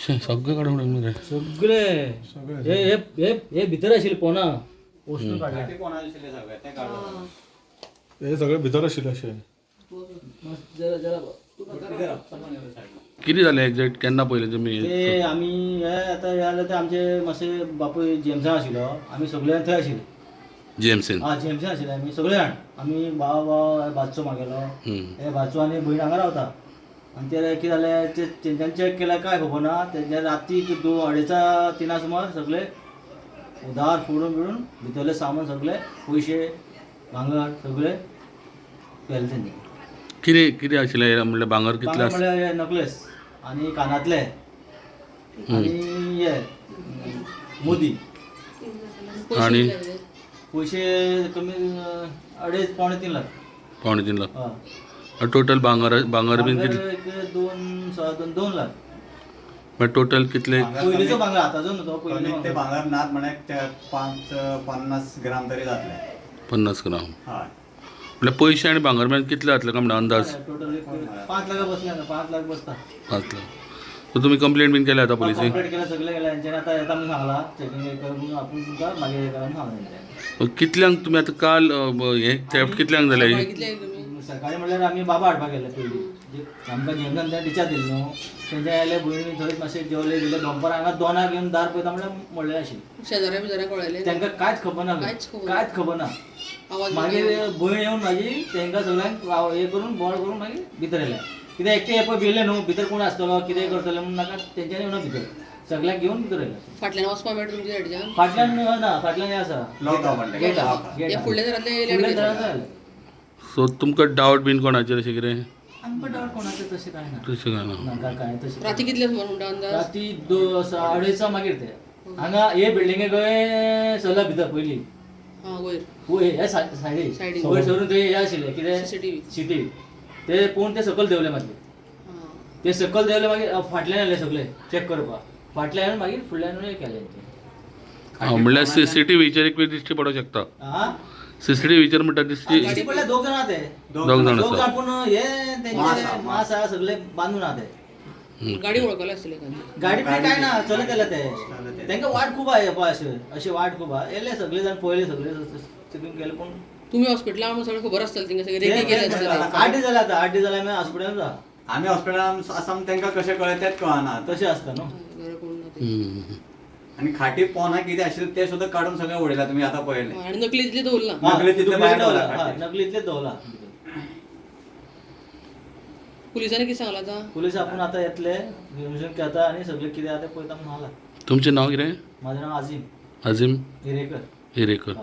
सगळे काडून मरे सगळे हे हे हे भितर आशिल्ले पोना वस्तू काडल्या. हे सगळे भितर आशिल्ले अशें. जरा जरा कितें जालें एग्जॅक्ट केन्ना पयलें तुमी? ते आमी हे आतां हे जालें ते आमचे मातशे बापूय जेम्सान आशिल्लो, आमी सगळे जाण थंय आशिल्ले. जीएमसीन? हा, जेम्सान आशिल्ले आमी सगळे जाण. आमी भाव भाव भाचो मागेलो, हे भाचो आनी भयण हांगा रावता. आनी ते कितें जालें ते तेंच्यांनी चॅक केल्यार काय खबर ना, तेंच्या राती 2-3:30 3 सुमार सगळे दार फोडून बिडून भितरलें सामान सगळे पयशे भांगर सगळे व्हेलें तेंच्यांनी. कितें कितें आशिल्लें म्हणल्यार भांगर कितलें भांगर म्हणल्यार नकलेस आनी कानांतले आनी हे मुदी. आनी पयशे कमी 2.5 2.75 लाख. 2.75 लाख. हय. टोटल भांगर भांगर बीन कितलें? एक 2 2.25 2 लाख. मागीर टोटल कितले? पयलींचो भांगर आतांचो न्हू तो, पयलींचो. ते भांगर नात म्हळ्यार 5-50 ग्राम तरी जातले. 50 ग्राम. हय. म्हणल्यार पयशे आनी भांगर मेळून कितले जातले काय म्हणटा अंदाज? टोटल 5 लाख बसले ना, 5 लाख बसता. 5 लाख. सो तुमी कंप्लेंट बीन केल्या आतां पुलिसेक? कंप्लेंट केल्या, सगळें केल्या तेंच्यांनी. आतां येता म्हणून सांगला, चॅकिंग करून आपूण तुमकां मागीर हे करा म्हणून सांगला तेंच्यांनी. कितल्यांक तुमी आतां काल हे थेफ्ट कितल्यांक जालें? सकाळी म्हणल्यार आमी बाबा हाडपाक गेले पयलीं. आमकां जेमसान तें डिचार्ज दिलो न्हू, तेंच्या आयले भयणी थंयच मातशें जेवले बिवले. दनपार हांगा 2 येवन दार पळयता म्हणल्यार मोडलें आशिल्लें. शेजाऱ्या बिजाऱ्या कळयलें? तांकां कांयच खबर ना, कांयच खबर ना. मागीर भयण येवन म्हाजी तांकां सगळ्यांक हे करून बोवाळ करून मागीर भितर येयले. कित्याक एकटे पळय भियेले न्हू, भितर कोण आसतलो कितें करतले म्हणून नाका तेंच्यांनी येवना भितर, सगळ्यांक घेवन भितर येयले. फाटल्यान वचपा मेळटा तुमच्या सायडच्यान? फाटल्यान ना, फाटल्यान हें आसा गेट. गेट. फुडल्या घरांतल्यान येयले. सो तुमकां डावट बीन कोणाचेर अशें कितें? आमकां डावट कोणाचेर तशें कांय ना. तशें कांय ना. काय तशें. राती कितले सुमार म्हणटा अंदाज? राती 2-2.5 मागीर ते हांगा हे बिल्डिंगे गय सरला भितर पयलीं. वयर वयर हे सायडीक वयर सरून ते हे आशिल्ले कितें सीसीटीव्ही ते पळोवन ते सकयल देंवले. मागीर ते सकयल देंवले, मागीर फाटल्यान आयले सगळे चॅक करपाक. फाटल्यान येवन मागीर फुडल्यान येवन केलें. म्हणल्यार सीसीटीव्हीचेर एक वेळ दिश्टी पडूंक शकता. सीसीटीव्हीचेर म्हणटा दिश्टी पडल्या. 2 जाण ते 2 जाण 2 जाण, पूण हे तेंचे मास आहा सगळे बांदून आहा ते. गाडी वळखले आसतली? गाडी पण काय ना, चलत येयले ते. तांकां वाट खूब आहा पळय, अशें अशें वाट खूब आहा. येयले सगळे जाण पळयले, सगळे चेकींग केले. पूण तुमी हॉस्पिटलान सगळें खबर आसतलें, तिंगा सगळें रेकी केलें आसतलें. 8 दीस जाले आतां, 8 दीस जाले आमी हॉस्पिटलान आसा. आमी हॉस्पिटलान आसा तांकां कशें कळ्ळें तेंच कळना. तशें आसता न्हू. आनी खाटी पोना कितें आशिल्लें तें सुद्दां काडून सगळें उडयलां तुमी आतां पळयलें. आनी नकली इतलें दवरलां. नकली तितलें भायर दवरलां. नकली इतलें दवरलां. पुलिसांनी कितें सांगलां आतां? पुलीस आपूण आतां येतले, इन्फॉर्मेशन घेता आनी सगळें कितें आतां पळयता म्हणून सांगलां. तुमचें नांव कितें? म्हाजें नांव आझीम. आझीम हिरेकर. हिरेकर.